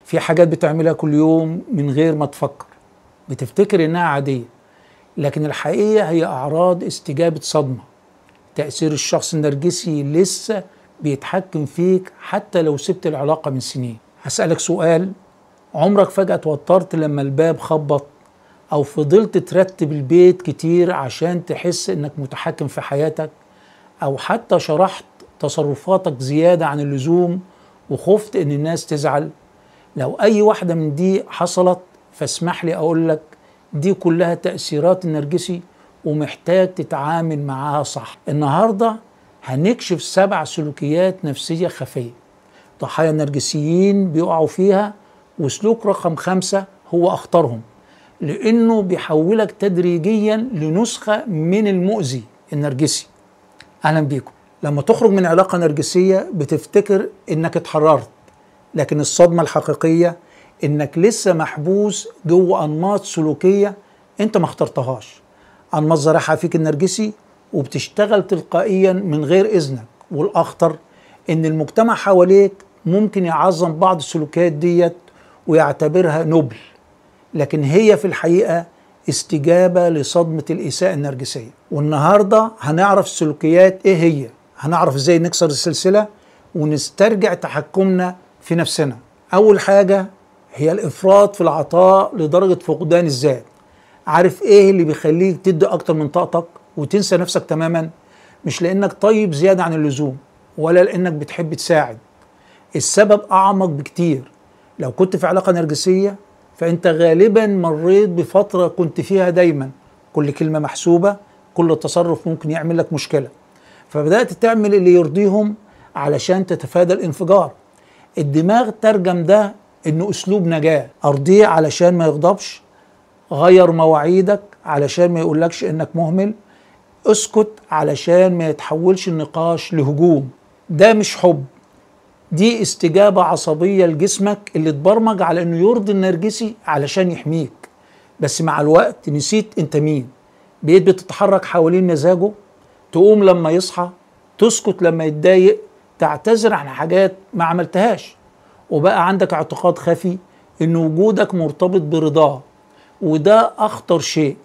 في حاجات بتعملها كل يوم من غير ما تفكر، بتفتكر إنها عادية، لكن الحقيقة هي أعراض استجابة صدمة. تأثير الشخص النرجسي لسه بيتحكم فيك حتى لو سبت العلاقة من سنين. هسألك سؤال: عمرك فجأة توترت لما الباب خبط، أو فضلت ترتب البيت كتير عشان تحس إنك متحكم في حياتك، أو حتى شرحت تصرفاتك زيادة عن اللزوم وخفت إن الناس تزعل؟ لو أي واحدة من دي حصلت فاسمح لي أقولك دي كلها تأثيرات النرجسي ومحتاج تتعامل معاها صح. النهاردة هنكشف 7 سلوكيات نفسية خفية ضحايا النرجسيين بيقعوا فيها، وسلوك رقم 5 هو أخطرهم، لأنه بيحولك تدريجيا لنسخة من المؤذي النرجسي. أهلا بيكم. لما تخرج من علاقة نرجسية بتفتكر إنك اتحررت، لكن الصدمة الحقيقية إنك لسه محبوس جوه أنماط سلوكية أنت ما اخترتهاش، أنماط زرعها فيك النرجسي وبتشتغل تلقائيا من غير إذنك. والأخطر إن المجتمع حواليك ممكن يعظم بعض السلوكيات ديت ويعتبرها نبل، لكن هي في الحقيقة استجابة لصدمة الإساءة النرجسية. والنهاردة هنعرف السلوكيات إيه هي، هنعرف إزاي نكسر السلسلة ونسترجع تحكمنا في نفسنا. أول حاجة هي الإفراط في العطاء لدرجة فقدان الذات. عارف إيه اللي بيخليك تدي أكتر من طاقتك وتنسى نفسك تماما؟ مش لأنك طيب زيادة عن اللزوم، ولا لأنك بتحب تساعد. السبب أعمق بكتير. لو كنت في علاقة نرجسية فأنت غالبا مريت بفترة كنت فيها دايما كل كلمة محسوبة، كل تصرف ممكن يعمل لك مشكلة، فبدأت تعمل اللي يرضيهم علشان تتفادى الانفجار. الدماغ ترجم ده إنه أسلوب نجاة: أرضيه علشان ما يغضبش، غير مواعيدك علشان ما يقولكش إنك مهمل، اسكت علشان ما يتحولش النقاش لهجوم. ده مش حب، دي استجابة عصبية لجسمك اللي اتبرمج على انه يرضي النرجسي علشان يحميك. بس مع الوقت نسيت انت مين، بقيت بتتحرك حوالين مزاجه، تقوم لما يصحى، تسكت لما يتضايق، تعتذر عن حاجات ما عملتهاش، وبقى عندك اعتقاد خفي ان وجودك مرتبط برضاه. وده اخطر شيء،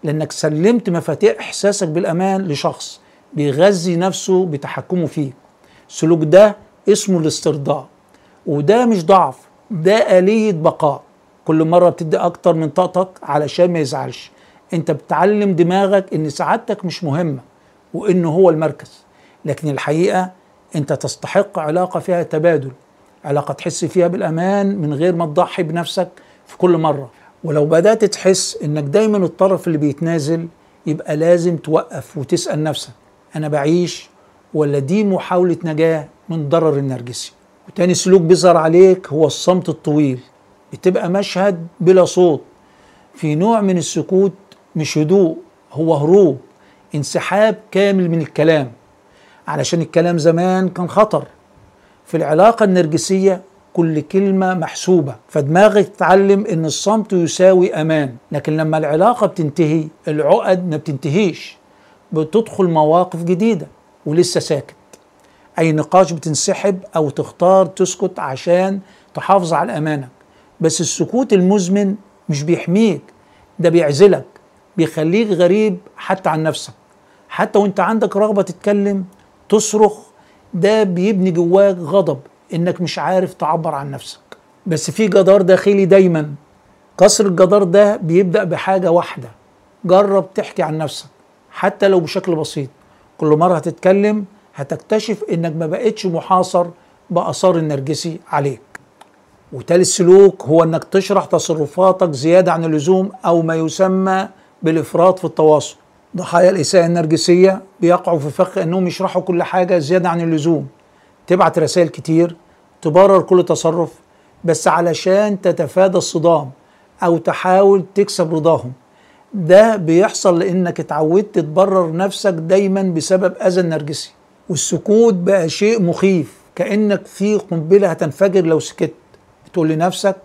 لانك سلمت مفاتيح احساسك بالامان لشخص بيغذي نفسه بتحكمه فيك. السلوك ده اسمه الاسترضاء، وده مش ضعف، ده آلية بقاء. كل مرة بتدي أكتر من طاقتك علشان ما يزعلش، أنت بتعلم دماغك إن سعادتك مش مهمة وإنه هو المركز. لكن الحقيقة أنت تستحق علاقة فيها تبادل، علاقة تحس فيها بالأمان من غير ما تضحي بنفسك في كل مرة. ولو بدأت تحس إنك دايما الطرف اللي بيتنازل، يبقى لازم توقف وتسأل نفسك: أنا بعيش ولا دي محاولة نجاة من ضرر النرجسي؟ وتاني سلوك بيظهر عليك هو الصمت الطويل. بتبقى مشهد بلا صوت، في نوع من السكوت، مش هدوء، هو هروب، انسحاب كامل من الكلام، علشان الكلام زمان كان خطر. في العلاقة النرجسية كل كلمة محسوبة، فدماغك تتعلم ان الصمت يساوي امان. لكن لما العلاقة بتنتهي، العقد ما بتنتهيش، بتدخل مواقف جديدة ولسه ساكت. أي نقاش بتنسحب أو تختار تسكت عشان تحافظ على أمانك. بس السكوت المزمن مش بيحميك، ده بيعزلك، بيخليك غريب حتى عن نفسك. حتى وانت عندك رغبة تتكلم، تصرخ، ده بيبني جواك غضب إنك مش عارف تعبر عن نفسك. بس في جدار داخلي دايما. كسر الجدار ده بيبدأ بحاجة واحدة: جرب تحكي عن نفسك حتى لو بشكل بسيط. كل مرة هتتكلم هتكتشف انك ما بقتش محاصر بآثار النرجسي عليك. وتالت سلوك هو انك تشرح تصرفاتك زيادة عن اللزوم، او ما يسمى بالافراط في التواصل. ضحايا الإساءة النرجسية بيقعوا في فخ انهم يشرحوا كل حاجة زيادة عن اللزوم، تبعت رسائل كتير، تبرر كل تصرف، بس علشان تتفادى الصدام او تحاول تكسب رضاهم. ده بيحصل لانك اتعودت تبرر نفسك دايما بسبب اذى النرجسي، والسكوت بقى شيء مخيف، كأنك في قنبلة هتنفجر لو سكت. بتقول لنفسك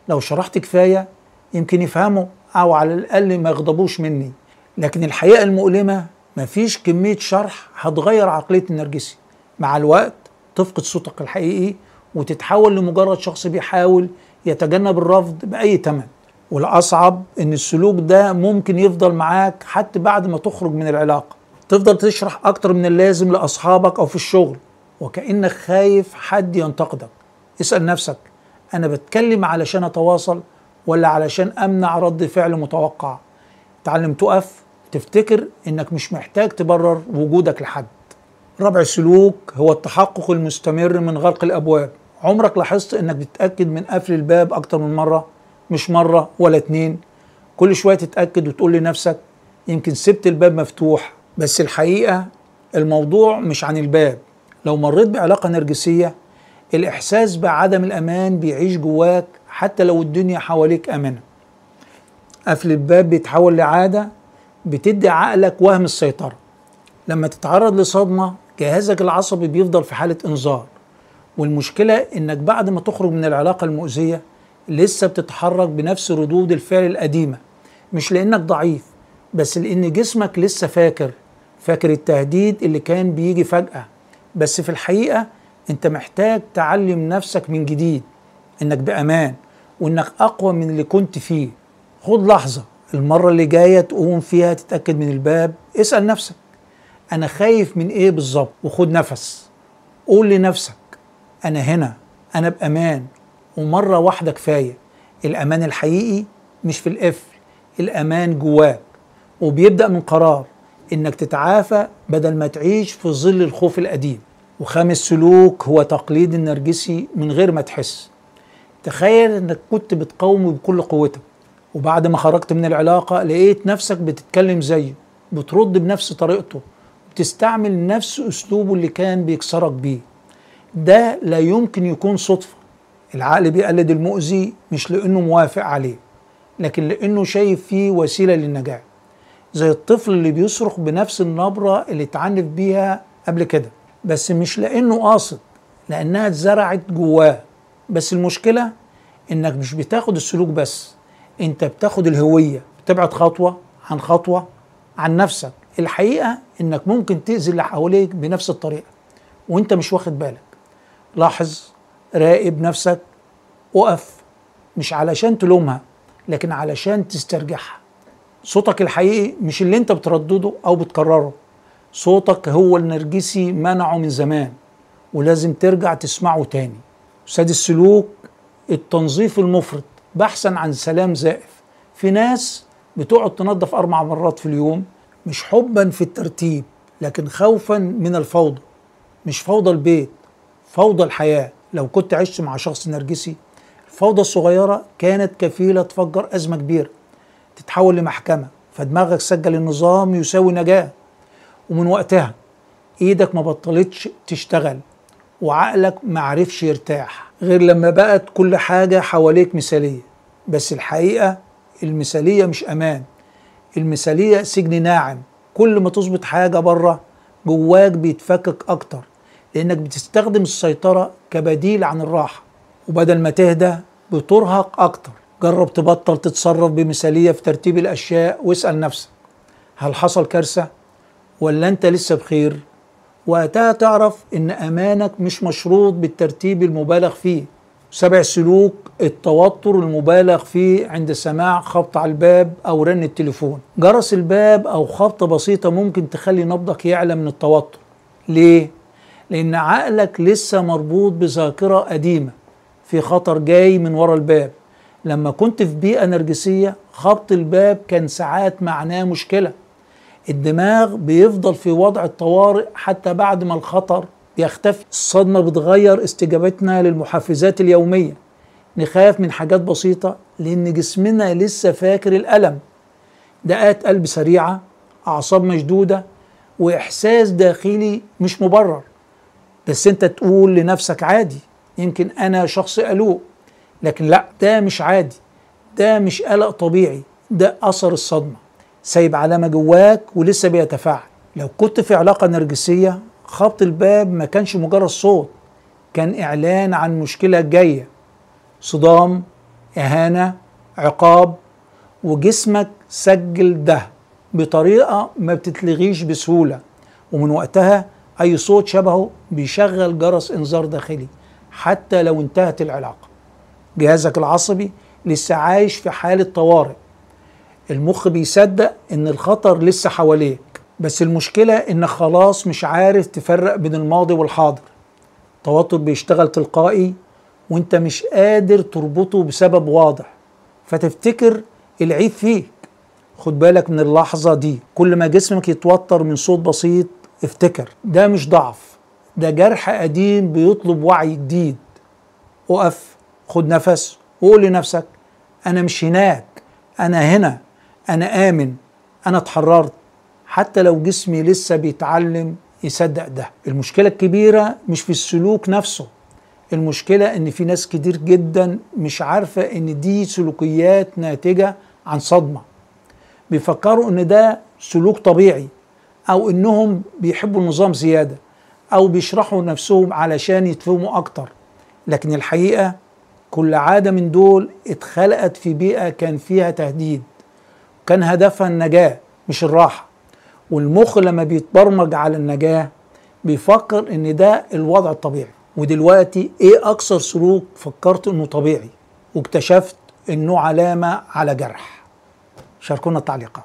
لو شرحت كفاية يمكن يفهموا، أو على الأقل ما يغضبوش مني. لكن الحقيقة المؤلمة مفيش كمية شرح هتغير عقلية النرجسي. مع الوقت تفقد صوتك الحقيقي وتتحول لمجرد شخص بيحاول يتجنب الرفض بأي ثمن. والأصعب إن السلوك ده ممكن يفضل معاك حتى بعد ما تخرج من العلاقة. تفضل تشرح أكتر من اللازم لأصحابك أو في الشغل، وكأنك خايف حد ينتقدك. اسأل نفسك، أنا بتكلم علشان أتواصل ولا علشان أمنع رد فعل متوقع؟ تعلم تقف، تفتكر إنك مش محتاج تبرر وجودك لحد. رابع سلوك هو التحقق المستمر من غلق الأبواب. عمرك لاحظت إنك بتتأكد من قفل الباب أكتر من مرة؟ مش مرة ولا اتنين، كل شوية تتأكد وتقول لنفسك يمكن سبت الباب مفتوح. بس الحقيقة الموضوع مش عن الباب. لو مريت بعلاقة نرجسية، الإحساس بعدم الأمان بيعيش جواك حتى لو الدنيا حواليك آمنة. قفل الباب بيتحول لعادة بتدي عقلك وهم السيطرة. لما تتعرض لصدمة، جهازك العصبي بيفضل في حالة إنذار. والمشكلة إنك بعد ما تخرج من العلاقة المؤذية لسه بتتحرك بنفس ردود الفعل القديمة، مش لأنك ضعيف، بس لأن جسمك لسه فاكر التهديد اللي كان بيجي فجأة. بس في الحقيقة أنت محتاج تعلم نفسك من جديد إنك بأمان وإنك أقوى من اللي كنت فيه. خد لحظة المرة اللي جاية تقوم فيها تتأكد من الباب، اسأل نفسك أنا خايف من إيه بالظبط، وخد نفس. قول لنفسك أنا هنا، أنا بأمان، ومرة واحدة كفاية. الأمان الحقيقي مش في القفل، الأمان جواك، وبيبدأ من قرار إنك تتعافى بدل ما تعيش في ظل الخوف القديم. وخامس سلوك هو تقليد النرجسي من غير ما تحس. تخيل إنك كنت بتقاومه بكل قوتك، وبعد ما خرجت من العلاقة لقيت نفسك بتتكلم زيه، بترد بنفس طريقته، بتستعمل نفس أسلوبه اللي كان بيكسرك بيه. ده لا يمكن يكون صدفة. العقل بيقلد المؤذي مش لأنه موافق عليه، لكن لأنه شايف فيه وسيلة للنجاة. زي الطفل اللي بيصرخ بنفس النبرة اللي اتعنف بيها قبل كده، بس مش لأنه قاصد، لأنها اتزرعت جواه. بس المشكلة إنك مش بتاخد السلوك بس، أنت بتاخد الهوية، بتبعد خطوة عن خطوة عن نفسك. الحقيقة إنك ممكن تأذي اللي حواليك بنفس الطريقة وإنت مش واخد بالك. لاحظ، راقب نفسك، وقف، مش علشان تلومها لكن علشان تسترجعها. صوتك الحقيقي مش اللي انت بتردده او بتكرره، صوتك هو النرجسي منعه من زمان ولازم ترجع تسمعه تاني. سادس سلوك التنظيف المفرط بحثا عن سلام زائف. في ناس بتقعد تنظف 4 مرات في اليوم، مش حبا في الترتيب لكن خوفا من الفوضى. مش فوضى البيت، فوضى الحياة. لو كنت عشت مع شخص نرجسي، الفوضى الصغيرة كانت كفيلة تفجر أزمة كبيرة تتحول لمحكمة، فدماغك سجل النظام يساوي نجاة، ومن وقتها ايدك ما بطلتش تشتغل وعقلك ما عرفش يرتاح غير لما بقت كل حاجة حواليك مثالية. بس الحقيقة المثالية مش أمان، المثالية سجن ناعم. كل ما تظبط حاجة بره جواك بيتفكك أكتر، لأنك بتستخدم السيطرة كبديل عن الراحة، وبدل ما تهدى بترهق أكتر. جرب تبطل تتصرف بمثالية في ترتيب الأشياء، واسأل نفسك هل حصل كارثة ولا أنت لسه بخير؟ وقتها تعرف إن أمانك مش مشروط بالترتيب المبالغ فيه. 7 سلوك التوتر المبالغ فيه عند سماع خبط على الباب أو رن التليفون. جرس الباب أو خبطة بسيطة ممكن تخلي نبضك يعلى من التوتر. ليه؟ لأن عقلك لسه مربوط بذاكرة قديمة في خطر جاي من ورا الباب. لما كنت في بيئة نرجسية خبط الباب كان ساعات معناه مشكلة. الدماغ بيفضل في وضع الطوارئ حتى بعد ما الخطر بيختفي. الصدمة بتغير استجابتنا للمحفزات اليومية، نخاف من حاجات بسيطة لأن جسمنا لسه فاكر الألم. دقات قلب سريعة، أعصاب مشدودة، وإحساس داخلي مش مبرر. بس أنت تقول لنفسك عادي، يمكن أنا شخص قلوق، لكن لا، ده مش عادي، ده مش قلق طبيعي، ده أثر الصدمة سايب علامة جواك ولسه بيتفاعل. لو كنت في علاقة نرجسية خبط الباب ما كانش مجرد صوت، كان إعلان عن مشكلة جاية، صدام، إهانة، عقاب، وجسمك سجل ده بطريقة ما بتتلغيش بسهولة. ومن وقتها أي صوت شبهه بيشغل جرس إنذار داخلي حتى لو انتهت العلاقة. جهازك العصبي لسه عايش في حالة طوارئ، المخ بيصدق ان الخطر لسه حواليك، بس المشكلة ان خلاص مش عارف تفرق بين الماضي والحاضر. التوتر بيشتغل تلقائي وانت مش قادر تربطه بسبب واضح، فتفتكر العيب فيك. خد بالك من اللحظة دي، كل ما جسمك يتوتر من صوت بسيط افتكر ده مش ضعف، ده جرح قديم بيطلب وعي جديد. اقف، خد نفس، وقول لنفسك انا مش هناك، انا هنا، انا آمن، انا اتحررت، حتى لو جسمي لسه بيتعلم يصدق ده. المشكلة الكبيرة مش في السلوك نفسه، المشكلة ان في ناس كتير جدا مش عارفة ان دي سلوكيات ناتجة عن صدمة، بيفكروا ان ده سلوك طبيعي، او انهم بيحبوا النظام زيادة، او بيشرحوا نفسهم علشان يتفهموا اكتر. لكن الحقيقة كل عادة من دول اتخلقت في بيئة كان فيها تهديد، كان هدفها النجاة مش الراحة. والمخ لما بيتبرمج على النجاة بيفكر ان ده الوضع الطبيعي. ودلوقتي ايه اكثر سلوك فكرت انه طبيعي واكتشفت انه علامة على جرح؟ شاركونا التعليقات.